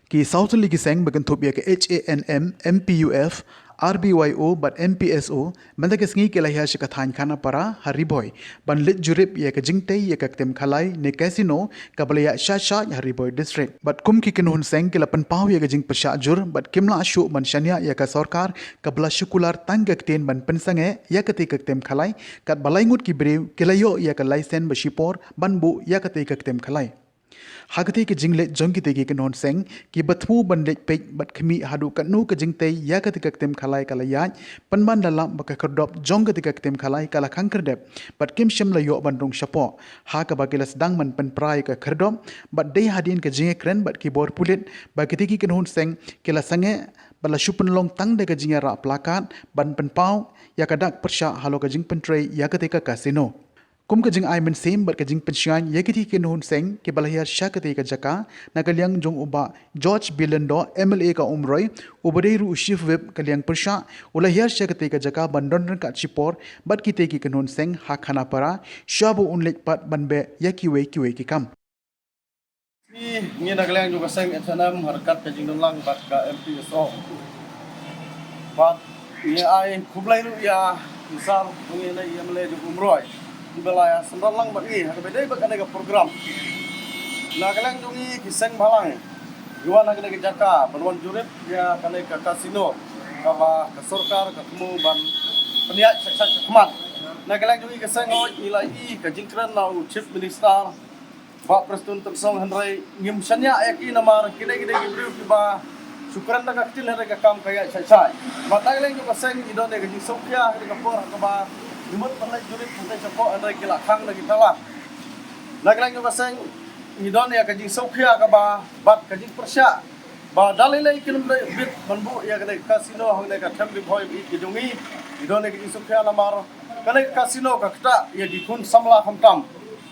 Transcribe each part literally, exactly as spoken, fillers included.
Ki saw tylli ki seng ba kynthup ïa ka H A N M, M P U F, R B Y O bad M P S O, mynta ka sngi ki la hiar sha ka thaiñ Khanapara ha Ri Bhoi ban leit jurip ïa ka jingtei ïa ka ktien khalai ne casino kaba la ïaid sha sha ha Ri Bhoi District. Bad kum ki kynhun seng ki la pynpaw ïa ka jingpyrshah jur bad kim lah shuh ban shaniah ïa ka sorkar kaba la shu kular tang ka ktien ban pynsangeh ïa katei ka ktien khalai, katba lai ngut ki briew ki la ïoh ïa ka license ba shipor ban buh ïa katei ka ktien khalai. Ha katei ka jingleit jong kitei ki kynhun seng, kiba thmu ban leit peit bad khmih haduh katno ka jingtei ïa katei ka ktien khalai ka la ïaid, pynban la lap ba ka khyrdop jong katei ka ktien khalai ka la khang khyrdep bad kim shym la ïoh ban rung shapoh. Ha kaba ki la sdang ban pynpra ïa ka khyrdop bad dei hadien ka jingïakren bad ki bor pulit ba kitei ki kynhun seng ki la sangeh bad la shu pynlong tang da ka jingïarah plakat ban pynpaw ïa ka dak pyrshah halor ka jingpyntrei ïa katei ka casino. Kum ka jingai mynsiem bad ka jingpynshngaiñ ïa kitei ki kynhun seng kiba la hiar sha katei ka jaka, na ka liang jong u Bah George B Lyngdoh, M L A ka Umroi, uba dei ruh u Chief Whip ka liang pyrshah, u la hiar sha katei ka jaka ban don ryngkat shipor bad kitei ki kynhun seng ha Khanapara, shwa ba un leit pat ban beh ïa kiwei kiwei ki kam. Ngi, ngi na ka liang jong ka seng H A N M ha ryngkat ka jingdon lang bad ka M P S O. Bad ngi ai khublei ruh ïa i Sir jong ngi, ïa i M L A jong Umroi, uba la ïa sngewdon lang bad ngi ha kaba dei bad kane ka program. Na ka liang jong ngi ki seng bhalang, ngi wan ha kane ka jaka ban wan jurip ïa kane ka casino kaba ka sorkar ka thmu ban pynïaid shait shait shakhmat. Na ka liang jong ngi ki seng hooid, ngi la ïohi ka jingkren na u Chief Minister Bah Prestone Tynsong, hynrei ngim shaniah ïa ki namar kine ki dei ki briew kiba shu kren da ka ktien, hynrei ka kam ka ïaid shait shait. Bad na ka liang jong ka seng ngi don ïa ka jingsngewkhia ha kane ka por kaba ngi mut ban leit jurip hangtei shapoh, hynrei ki la khang da ki tala. Na ka liang jong ka seng ngi don ïa ka jingsngewkhia kaba bad ka jingpyrshah ba da lei lei kin ym dei bit ban buh ïa kane ka casino hangne ka Them Ri Bhoi ba ïeit ka jong ngi. Ngi don ïa ka jingsngewkhia namar kane ka casino ka ktah ïa ki khun samla khamtam.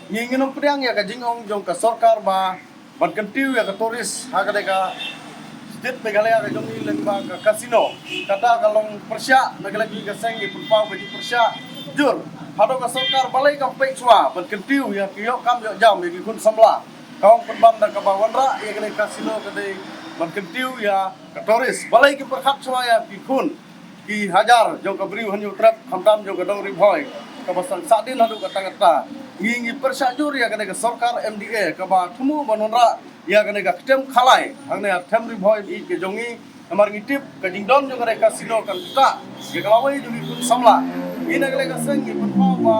Ngi, ngin ym pdiang ïa ka jingong jong ka sorkar ba ban kyntiew ïa ka tourist ha kane ka state Meghalaya ka jong ngi lyngba ka casino. Kata ka long pyrshah na ka liang jong ngi ka seng, ngi pynpaw ka jingpyrshah jur. Haduh ka sorkar balei kam peit shuwa ban kyntiew ïa ki ïoh kam ïoh jam ïa ki khun samla. Ka ong pynban da kaba wanrah ïa kane ka casino ka dei ban kyntiew ïa ka tourist. Balei ki pyrkhat shuwa ïa ki khun ki hajar jong ka Bri u Hynñiewtrep, khamtam jong ka Dong Ri Bhoi kaba sdang sahdien haduh katta katta. Ngi, ngi pyrshah jur ïa kane ka sorkar M D A kaba thmu ban wanrah ïa kane ka ktien khalai hangne ha Them Ri Bhoi ba ïeit ka jong ngi. Namar ngi tip ka jingdon jong kane ka casino kan ktah ïa ka lawei jong ki khun samla. Ngi na ka liang ka seng ngi pynpaw ba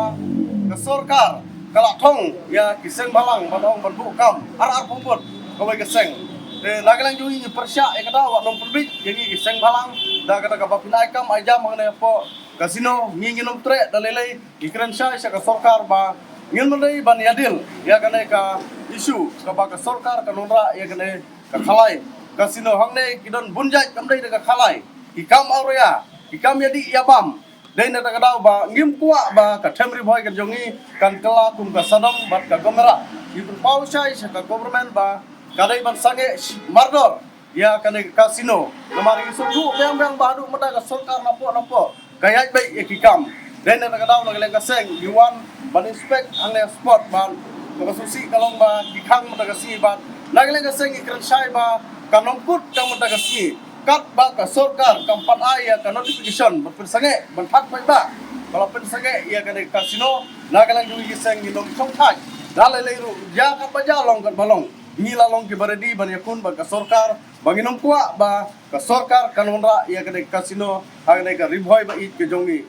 ka sorkar ka la thong ïa ki seng bhalang ban ong ban buh kam ar ar phew ngut kawei ka seng. Te na ka liang jong ngi ngi pyrshah ïa kata, wat nym pynbeit ïa ngi ki seng bhalang da kata kaba phin ai kam ai jam hangne hapoh casino. Ngi, ngin ym treh da lei lei, ngi kren shai sha ka sorkar ba ngin ym dei ban ïadil ïa kane ka issue kaba ka sorkar kan wanrah ïa kane ka khalai. Casino hangne ki don bun jait, kam dei da ka khalai, ki kam awria, ki kam ïadih ïabam. Dei na kata ka daw ba ngim kwah ba ka Them Ri Bhoi ka jong ngi kan kylla kum ka Sodom bad ka Gomorrah. Ngi pynpaw shai sha ka government ba ka dei ban sangeh mardor ïa kane ka casino. Namar ngi sngewthuh biang biang ba haduh mynta ka sorkar napoh napoh ka ïaid beit ïa ki kam. Dei na kata ka daw na ka liang ka seng ngi wan ban inspect hangne spot ba kaba sngewsih ka long ba ki khang mynta ka sngi bad na ka liang ka seng ngi kren shai ba kan ym kut tang mynta ka sngi katba ka sorkar kam pat ai ïa ka notification ban pynsangeh ban thad paidbah ba la pynsangeh ïa kane ka casino. Na ka liang jong ngi ki seng ngin ym shongthait da lei lei ruh, ïa katba ïa long katba long, ngi la long kiba ready ban ïakhun bad ka sorkar ba ngin ym kwah ba ka sorkar kan wanrah ïa kane ka casino ha kane ka Ri Bhoi ba ïeit ka jong ngi.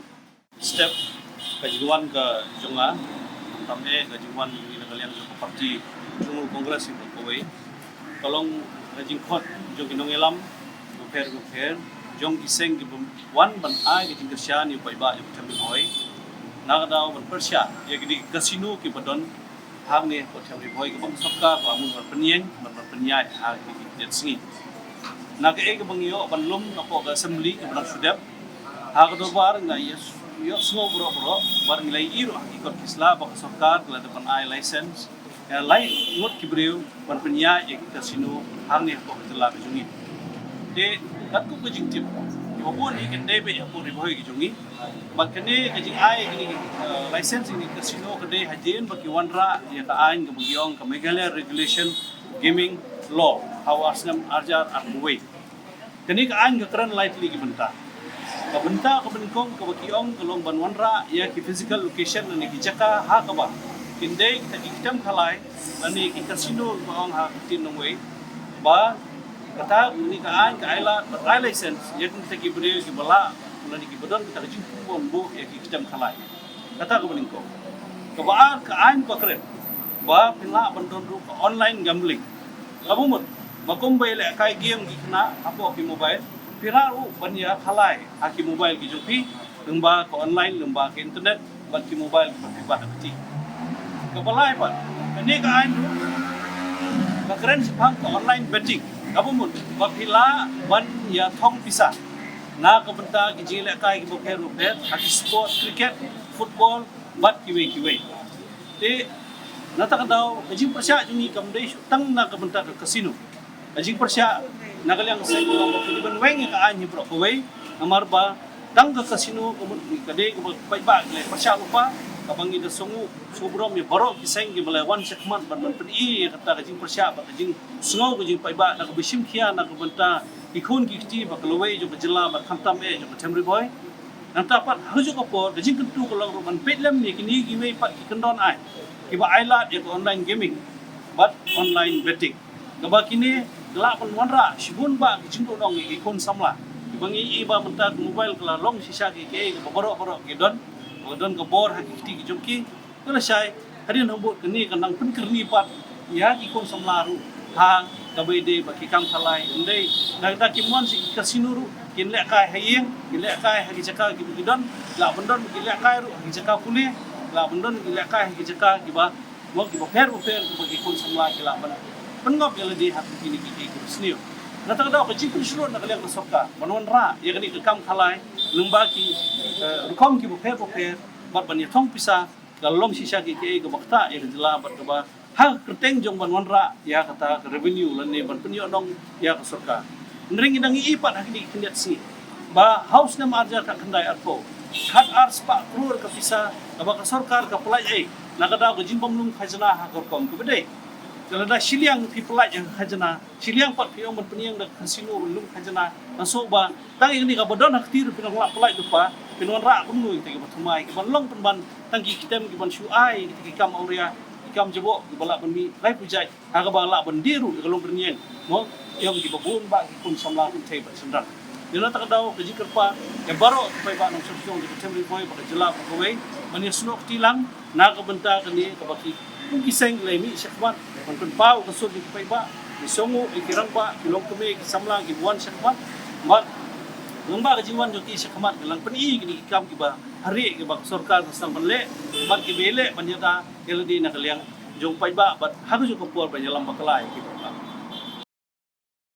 Step ka jingwan ka jong nga, tam eh ka jingwan jong ngi na ka liang jong ka party Trinamool Congress ïa kawei ka long ka jingkhot jong ki nongïalam bapher bapher jong ki seng kiba wan ban ai ka jingkyrshan ïa u paidbah jong ka Them Ri Bhoi. Na ka daw ban pyrshah ïa kine ki casino kiba don hangne hapoh Them Ri Bhoi kaba ka sorkar ka la mut ban pynïeng, ban, ban pynïaid ha kine ki khyndiat sngi. Na kaei kaba ngi ïoh ban lum napoh ka assembly kaba nang shu dep, ha ka dorbar nga ïoh, ïohsngew baroh baroh, bad ngi la ïohi ruh ha ki kot ki sla ba ka sorkar ka la dep ban ai license ïa lai ngut ki briew ban pynïaid ïa ki casino hangne hapoh ka jylla ka jong ngi. Te katkum ka jingtip, kiba bun hi kin dei beit hapoh Ri Bhoi ka jong ngi. Bad kane ka jingai kane, eh, license ïa kine ki casino ka dei hadien ba ki wanrah ïa ka aiñ kaba ngi ong ka Meghalaya Regulation Gaming Law. ha u ar snem ar hajar arphew wei. Kane ka aiñ ka kren lai tylli ki bynta. Ka bynta kaba nyngkong kaba ki ong ka long ban wanrah ïa ki physical location lane ki jaka ha kaba kin dei kita ki kitem khalai lane ki casino ba ong ha ka ktien nongwei, ba kata kane ka aiñ ka ai lad bad ai license ïa kita ki briew kiba lah lane kiba don kita ka jingpynbor buh ïa ki kitem khalai. Kata kaba nyngkong. Kaba ar, ka aiñ ka kren ba phin lah ban don ruh ka online gambling. Kaba mut ba kumba ïalehkai game ki khynnah hapoh ki mobile, phi lah ruh ban ïa khalai ha ki mobile ki jong phi lyngba ka online, lyngba ka internet bad ki mobile kiba phi bat ha kti. Kaba lai pat, kane ka aiñ ruh ka kren shaphang ka online betting. Kaba mut ba phi lah ban ïa thong pisa na ka bynta ki jingïalehkai kiba pher bapher ha ki sport, cricket, football bad kiwei kiwei. Te na kata ka daw ka jingpyrshah jong ngi kam dei shuh tang na ka bynta ka casino. Ka jingpyrshah na ka liang seng ka long ba phi dei ban weng ïa ka aiñ hi baroh kawei, namar ba tang ka casino ka mut ka dei kaba paidbah ki la pyrshah lypa, kaba ngi da sngew sngewburom ïa baroh ki seng kiba la wan shakhmat ban ban pyni ïa kata ka jingpyrshah bad ka jingsngew ka jingpaidbah na kaba shim khia na ka bynta ki khun ki kti ba ka lawei jong ka jylla bad khamtam eh jong ka Them Ri Bhoi. Nangta pat ha kajuh ka por ka jingkyntu ka long ruh ban peit lem ïa kine kiwei pat ki kyndon aiñ kiba ai lad ïa ka online gaming bad online betting, kaba kine ki lah ban wanrah shibun bah ki jingduhnong ïa ki khun samla. Kiba ngi i ba mynta ka mobile ka la long shisha kiei kiei kaba baroh baroh ki don, ba don ka bor ha ki kti ki jong ki. Te lashai hadien habud kane ka nang pynkyrni pat ïa ki khun samla ruh ha kaba ïadei bad ki kam khalai. Ym dei da, da kim wan sha ki casino ruh, kin lehkai ha ïing, kin lehkai ha ki jaka kiba ki don, lah ban don ki lehkai ruh ha ki jaka pule, lah ban don ki lehkai ha ki jaka kiba, mo, kiba pher bapher kiba ki khun samla ki lah ban pynngop ïa lade ha kine ki, ki, ki sniew. Na kata ka daw ka jingpynshlur na ka liang ka sorkar ban wanrah ïa kane ka kam khalai lyngba ki, eh, rukom kiba pher bapher bad ban ïa thong pisa, ka long shisha kiei kiei kaba ktah ïa ka jylla bad kaba ha ka kyrteng jong ban wanrah ïa kata ka revenue lane ban pynïoh nong ïa ka sorkar. Hynrei ngi dang ïohi pat ha kine ki khyndiat sngi ba ha u snem ar hajar khatkhyndai arphew, khat ar spah klur ka pisa kaba ka sorkar ka pyllait ei na ka daw ka jingbym lum khajna ha ka rukom kaba dei. Te lada shiliang phi pyllait ïa ka khajna, shiliang pat phi ong ban pynïeng da ka casino ban lum khajna, nga sngew ba tang ïa kane kaba don ha kti ruh phin ong lah pyllait lypa, phin wanrah kumno ïa kita kiba thymmai, kiban long pynban tang ki kitem kiban shu ai kita ki kam awria, ki kam jaboh kiba lah ban mih laiphew jait, ha kaba lah ban die ruh ïa ka longrynieng, mo, ïa kiba bun bah ki khun samla kynthei bad shynrang. Ïa na kata ka daw ka jingkyrpad ïa baroh ki paidbah nongshong shnong jong ka Them Ri Bhoi bad ka jylla baroh kawei ban ïasnoh kti lang na ka bynta kane kaba ki, kum ki seng, la mih shakhmat ban pynpaw ka sur jong ki paidbah, ki shnong, ki rangbah, ki longkmie, ki samla kiba wan shakhmat. Bad lyngba ka jingwan jong ki shakhmat ka la pyni kine ki kam kiba ha rieh kiba ka sorkar ka sdang ban leh bad kiba ïaleh ban ïada ïa lade na ka liang jong paidbah bad ha kajuh ka por ban ïalam bakla ïa ki paidbah.